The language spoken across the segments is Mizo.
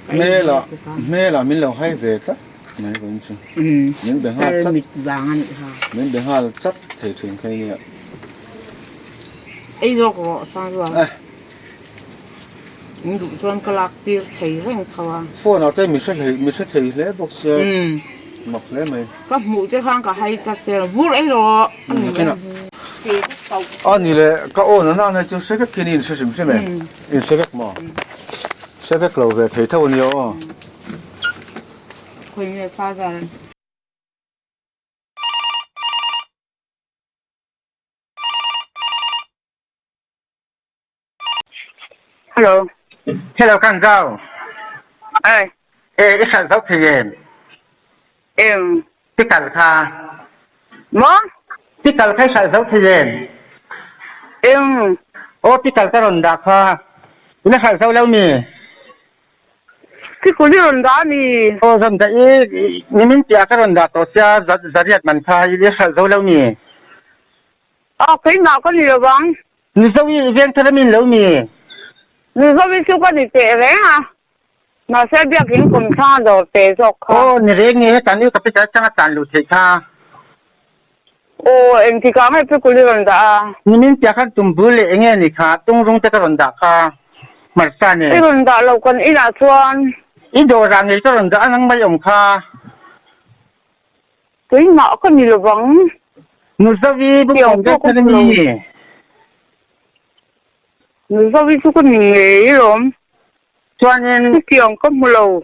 Hmel ah hmel ah min lo hai ve tlat mai vawiin chu. Min be nghal chat min be nghal chat thei thin kha nia. Ei zawk rawh Sangzual. Min duh chuan ka lak tir thei reng tho a. Phone ah te mi hre hlei mi hre thei hle bawk sia mak hle mai. Ka hmuh che khan ka hai tlat che vur ei rawh. A ni le ka awn a nana chu hre vek khi ni in hre hrim hrim em? In hre vek maw? Hre vek lo ve thei tho a nia aw. Khawi nge father? Hello. Hello kan zau. Ai. E i hral zo thei em? Em. Tikal kha. Maw? Tikal kha i hral zo thei em? Em. Aw tikal ka rawn dah kha. I la hral zo lo mi? Tikul i rawn dah a mi? Aw rawn dah i nimin piah ka rawn dah tawh sia zariat man kha i la hral zo lo mi? Aw keimah ka ni lovang. Mizo i veng thar a min lo mi? Mizo i chu ka ni teh reng a, mahse biakin kum thlang a dawr teh zawk kha. Aw ni reng nge heta new capital atanga tan luh theih kha. Aw engtikah nge pikul i rawn dah a? Nimin piah khan tumbul leh enge ni kha tungrung te ka rawn dah kha hmarcha nen. I rawn dah lo kan inah chuan. I dawrah ngei ka rawn dah a nang mai awm kha. Keimah ka ni lovang. Nuzovi bawk pawh ka hmu lo. Nuzovi chu ka ni ngei alawm. Chuanin Chutiang ka hmu lo.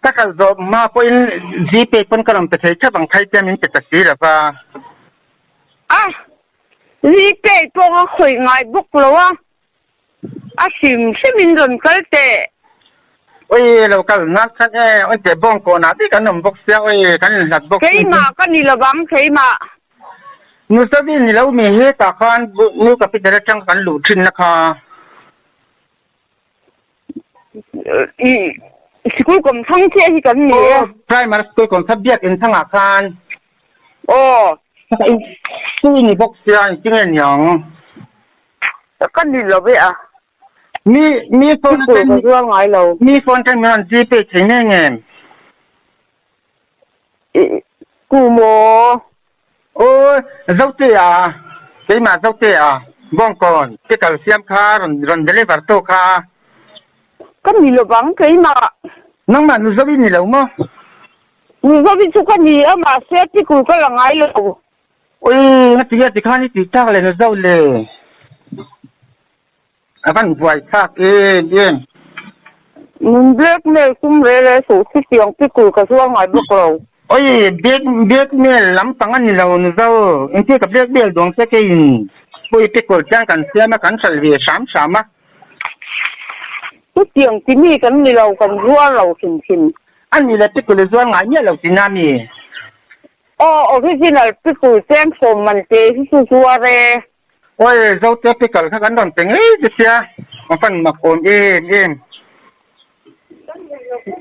Ka kal zawh hma pawhin Gpay pawn ka rawn pe thei theuh ang phei te min pe ta si lova. A, Gpay pawh ka khawih ngai bawk lo a. A hrim hrimin rawn kal teh. Oi lo kal ngat khan e, oi teh bawng kawnah bik an awm bawk sia, oi kan inhlat bawk si. Keimah ka ni lovang, keimah. Nusavi ni lo mi hetah khan New Capital atang kan luh thin na kha. I sikul kawmthlang chiah hi kan ni e. Aw primary school kawmthlang biakinn thangah khan. Aw. Chu i ni bawk sia, engtinge niang? Ka ni lo ve a. Mi mi phone Sikul ka zual ngai lo. Mi phone ten min rawn gpay thei nge ngem? I ku maw? Aw Zote a, keimah Zote a, Bawngkawn te kal siam kha rawn rawn deliver tu kha. Ka ni lovang keimah. Nangmah nu Zovi ni lo maw? Nu Zovi chu ka ni a mahse sikul ka la ngai lo. Ui, ngatinge tikhan i tih tak leh na zo le. A van buai thlak em em. Min blackmail tum re re suh si tiang pikul ka zuar ngai bawk lo. Oi, black blackmail lampang a ni lo na zo. Engtia ka blackmail duang che keiin pui pikul chian kan siam a, kan hralh ve hram hram a. Chutiang ti mi kan ni lo, kan zuar lo hrim hrim. A ni le pikul i zuar ngai miah lo ti na mi? Aw original pickle cheng sawm man te hi chu zuar e. Oi Zote pickle kha kan rawn pe ngei che sia a fan mak awm em em.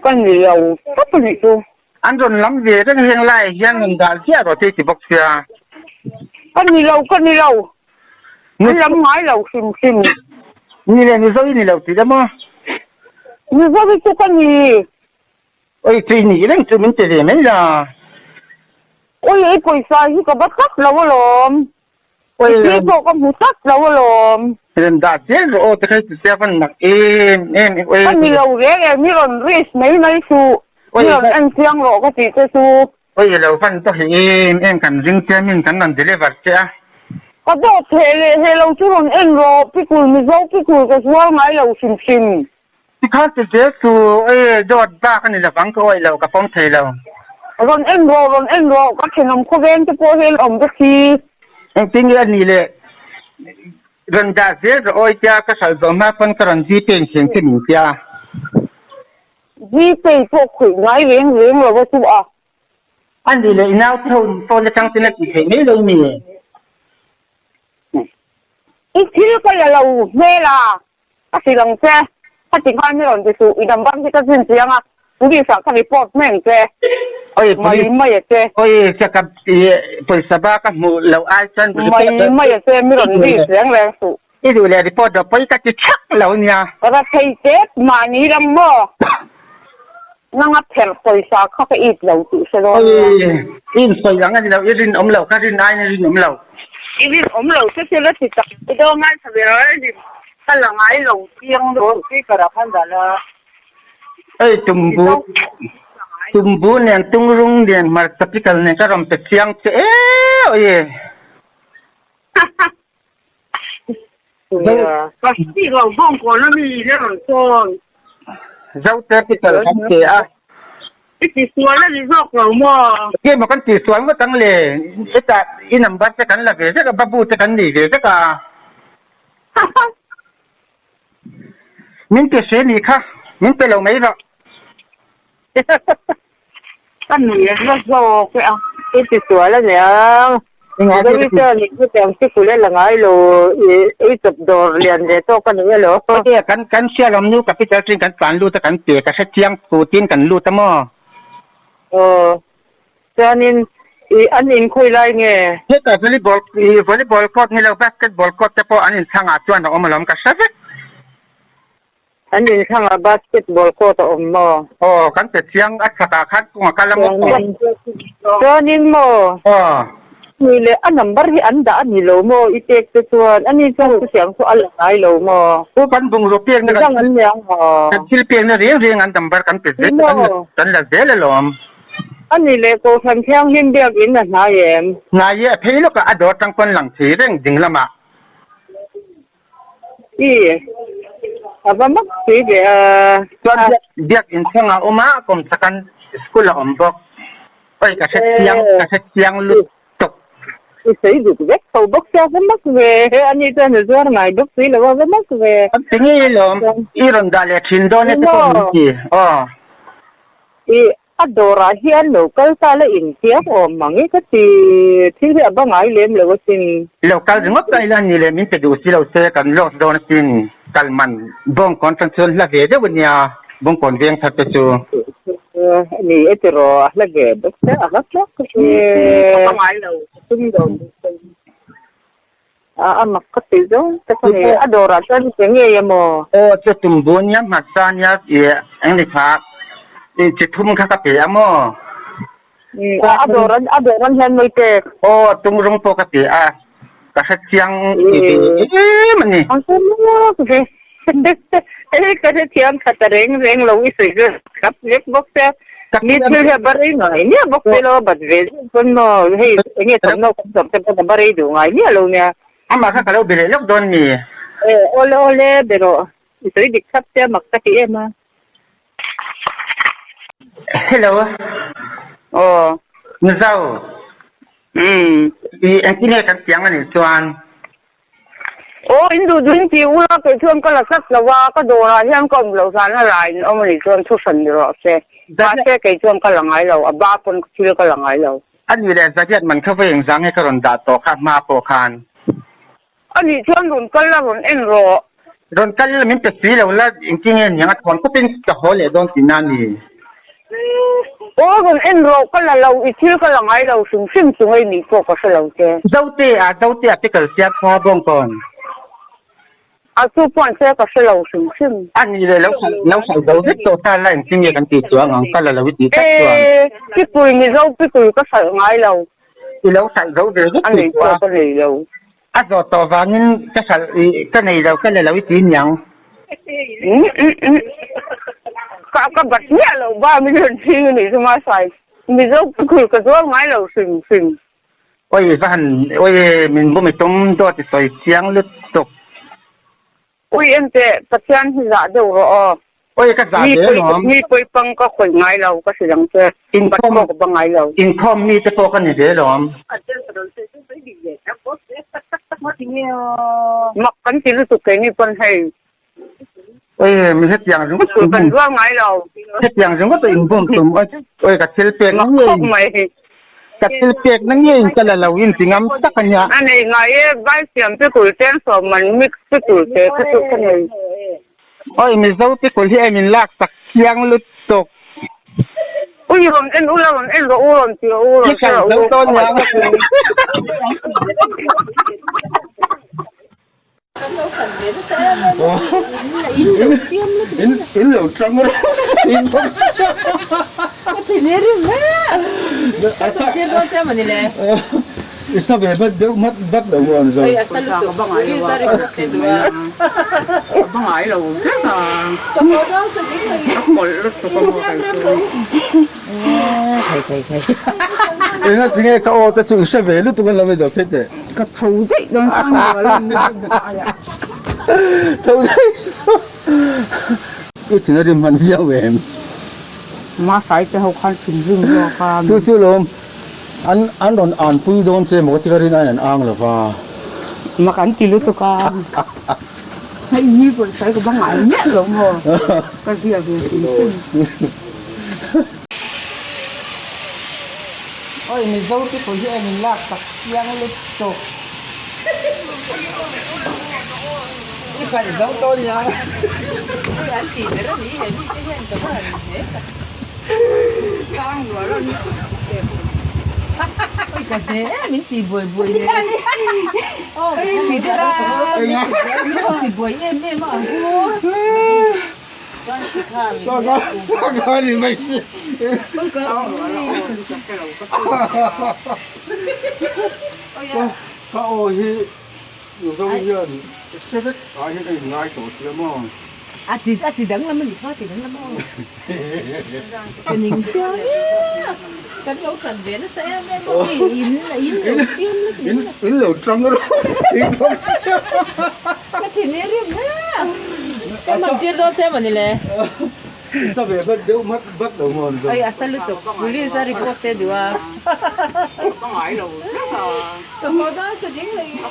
Ka ni lo tawp a nih chu. An rawn lam ve reng reng lai hian rawn dah ziah rawh te ti bawk sia. Ka ni lo ka ni lo. An lam ngai lo hrim hrim. Ni le Mizo i ni lo tih emaw. Mizo hi chu ka ni. Oi tui nih reng chu min ti ve mai la. Oi ei pawisa hi ka va tlat lo alawm. Oi I pawh ka hmu tlat lo alawm. Rawn dah zel rawh aw tikha ti sia van nak em em em oi. Ka ni lo reng em i rawn risk mai mai suh. I rawn en chiang rawh ka tih che chu. Oi lo van tawh hi em em kan ring che min kan rawn deliver che a. Ka dawt heh leh heh lo chu rawn en rawh pikul Mizo pikul ka zuar ngai lo hrim hrim. Tikhan ti zel chu e dawt bak a ni lovang ka awih lo ka pawm thei lo. Rawn en rawh rawn en rawh ka thenawm khawveng te pawh hian awm vek hi. Engtin nge a nih le rawn dah zel rawh awi tia ka hralh zawh hma pawn ka rawn Gpay in thleng che min tia. Gpay pawh khawih ngai reng reng lo a chu a. A nih le i naute ho phone atang ten a tih theih mai lo mi? I thil ka la lo hmel a. Ka hrilh ang che, ka ti nghal mi rawn ti suh, i number hi ka zin chiang a, police ah ka report mai ang che, Oi mai police mai a che. Oi che ka i pawisa ba ka hmuh loh ai chuan Mai mai a che, mi rawn risk reng reng suh. I duh leh report rawh pawi ka ti thak lo nia. Ka ra thei tep mahni ram maw? Nanga pherh pawisa kha ka it lo tih hre dawn nia. Oi, i insawi ang a ni lo, i rinawm lo, ka rin aiin i rinawm lo. I rinawm lo che thil a ti tak. I do ngaithla ve lo e rin ka la ngai lo chiang lutuk. Speaker ah khan dah la. Oi, tumbu, tumbu nen tungrung nen hmarcha pickle nen ka rawn pe chiang che e oi. Zote pickle kan pe a. I tisual a ni zawk lo maw? Enge maw kan tisual ngawt ang le? Hetah i number te kan la ve vek a, babu te kan nei ve vek a. Min pe hre ni kha, min pe lo mai rawh. Ka nui a hla zawk e a. I ti sual a niang. Mizoram chuan i hetiang chi kulh e la ngai lo i ei chawp dawr lian ve tawk a ni elo. Awle kan kan hrialawm nu capital train kan tlan lut a kan pe ka hre chiang thu tin kan lut a maw. Aw chuanin i an inkhawi lai nge? Heta volleyball i volleyball court ni lo basketball court te pawh an inchhangah chuan a awm alawm ka hre vek. An inthlang ah basketball court a awm maw? Aw, kan pe chiang a chhakah khan kawng a kal a maw? Chuanin maw? Aw. Ni leh a number hi an dah a ni lo maw i pek te chuan ani chuan chutiang chu a la ngai lo maw? Aw kan bungraw pekna kan Midang an ni ang maw? Kan thil pekna reng reng an number kan pe zel kan la zel alawm. A ni leh Kohhran Thianghlim biakinn a hnai em? Hnai e, a phei lawkah a dawr tang pawn lang thei reng ding lamah. I a va mak pui ve a. Chuan biak inchhung a awm a, kum chakan school a awm bawk. Oi ka hre chiang, ka hre chiang lutuk. I sawi duk vek tho bawk sia va mak ve. Ani chuan a zuar ngai bawk si lo a va mak ve. Ti ngei lawm, i rawn dah leh thin dawn e te pawh min ti. Aw. I A dawrah hian lo kal ta la intiam awm mang e ka ti, thil hi a ba ngai lem lo asin. Lo kal ringawt ta ila ni leh min pe duh si lo se kan loss dawn asin, kal man Bawngkawn tan chuan hla ve deuh ania, Bawngkawn veng thar te chu. Ni e tiraw a hla ve bawk se a hla tlak ka hria. A ba ngai lo, tum lo. A mak ka ti zawng tak a ni. A dawrah chuan i che ngei a maw? Aw, chu tum bu nia hmasa nia i eng ni kha i chi thum kha ka pe a maw? A dawr a dawr an hian mawi pek. Aw, tum rawng pawh ka pe a, ka hre chiang i ve em a ni. Ang chu mak ve. Hei ka hrethiam tha ta reng reng lo i sawi vel thlap lek bawk sia. Mi thil hi a ba rei ngai miah bawk se lo bat ve zeuh pawn maw hei enge thawmhnaw kan zawrh te pawn a ba rei duh ngai miah lo nia. Amah kha ka lo be leh lawk dawn mi. E awle awle be rawh i sawi dik thlap sia mak ka ti em a. Hello. Aw. Mizo. Umm. I engtin nge kan tiang anih chuan. Aw, in duh duhin ti ula, kei chuan ka la tlat lo a, ka dawrah hian ka awm loh hlan a la in awm a nih chuan thu hran ni rawh se. Mahse, kei chuan ka la ngai lo, a ba pawn thil ka la ngai lo. A nih leh Zariat man kha vawi engzah nge ka rawn dah tawh kha hma pawh khan? A nih chuan rawn kal la, rawn en rawh. Rawn kal la min pe si lo la, engtin nge niang a thawn khawpin ka haw leh dawn tihna a ni. Aw, rawn en rawh, ka la lo, i thil ka la ngai lo hrim hrim chu ngei nih pawh ka hre lo che. Zote a, Zote a pickle siam kha bawngkawn. A chu pawh se ka hre lo hrim hrim. A nih leh lo hralh lo hralh zo vek tawh ta la engtin nge kan tih chuang ang, ka la lo i tih tak chuan. E, Pipui Mizo pipui ka hralh ngai lo. I lo hralh zo ve vek A tih nei chu a. pawh ka nei lo. A zawh tawh vangin ka hralh i ka nei lo ka la lo i ti niang. Ka ka bat miah lo ba min rawn chhing a nih chu mahsai Mizo khur ka zuar ngai lo hrim hrim. Oi va han oi min bum i tum dawt i sawi chiang lutuk. Ui enteh Pathian hi zah deuh rawh aw. Oi ka zah ve alawm. Mi pawi pang ka khawih ngai lo ka hrilh ang che. Bat pawh ka ba ngai lo. Inkhawm mi te pawh ka ni ve alawm. Mak kan ti lutuk keini pawn hei. Oi mi hetiang ringawt chu kan zuar ngai lo. Hetiang ringawt a inbum tum oi ka thil pek Mak khawp mai. Ka thil pek na ngei in ka la lo in ti ngam tak a nia. A nei ngai e, vai siam pikul chen sawm man mix pikul te kha chu ka nei. Oi Mizo pikul hi em in lak sak chiang lutuk. Ui rawn en ula rawn en rawh u rawn ti rawh u rawn ti rawh u. In lo tang rawh. thin e rim mai a. Ka tir dawn che mawni le. I sa ve bat deuh mat bat lo maw an zo. Oi a sa lutuk police a report te duh a. Ka ba ngai lo vek a. Ka haw dawn sa ding mai. Ka mawlh lutuk a maw kei chu. Thei thei thei. Enga tinge ka aw te chu i hre ve lutuk an lo ni zawk thei teh. Ka tho daih dawn sang lo a lo. Tho daih saw. I thin a rim hman viau em? Hmasai te ho khan thinrim zawk a. Chu chu lawm an an rawn an pui dawn che maw ka ti ka rin aiin an ang lo va. Mak an ti lutuk a. Hei ni pawisa ka bang ai miah lo maw? Ka zia ve hrim hrim. Oi Mizo te pawh hi a min lak sak chiang lutuk. I hraih zo tawh nia. Oi an tih ber a ni he mi te hian ka va han hle tak. Tlang luah a ni. Oi ka hle e min ti buai buai nen. Oi ti der a min ti buai em em a ang u. Ka aw hi Mizo hian hre vek ah hian a inngai tawh sia maw? A ti a ti danglam a ni kha a ti danglam aw. Ka ning chiang e kan lo tan ve nasa em em a mi in in lo fiam na ti In in lo tang rawh in lo fiam. Ka ti ni rim e. Ka man tir dawn che mawni le. I sa ve bat deuh mat bat lo maw ni Oi a sa lutuk police a report te duh a. Ka ngai lo vek a. Ka haw dawn sa ding leh in.